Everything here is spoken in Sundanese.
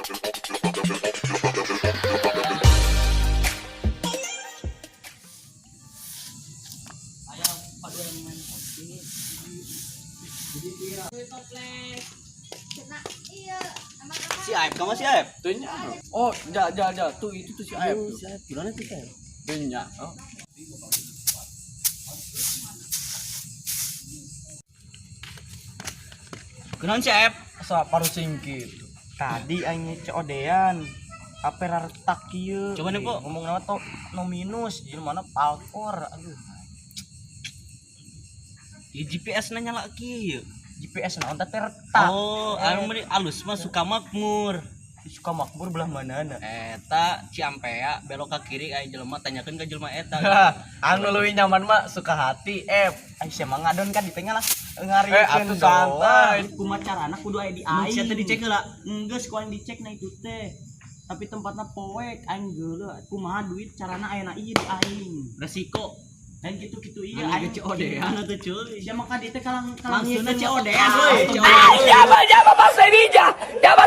Si Aep, kamu si Aep? Tuh nya. Oh, ja ja ja, tuh itu tuh si Aep tuh. Si Aep, gimana tuh Aep? Tuh nya. Oh. Kunaon si Aep? Asa parusing gitu. Tadi aing COD-an. HP retak kieu. Coba nih, Po. Ngomong nama to no minus, jadi mana palkor. Aduh, Ya GPS na nyala kieu. GPS naon teh retak. Oh, anu mah alus mah suka makmur. Suka makmur belah mana na? Eta Ciampea belok ke kiri aya jelema, tanyakeun ka jelema eta. Anu leuwih nyaman mah suka hati, Ep. Ai sia mah ngadon kan di tengah lah. Eh, Ngariekeun atuh santai. Kumaha carana kudu aya di Mun aing. sia teh dicek heula. Enggeus ku aing dicek na itu teh. Tapi tempatna poek aing geuleuh. Kumaha duit carana aya na ieu di aing. Resiko. Lain gitu-gitu iya Anu aing. COD-an atuh cuy. Sia mah ka dieu teh kalang kalang Langsungna COD-an euy. Llama, llama, Sevilla, llama.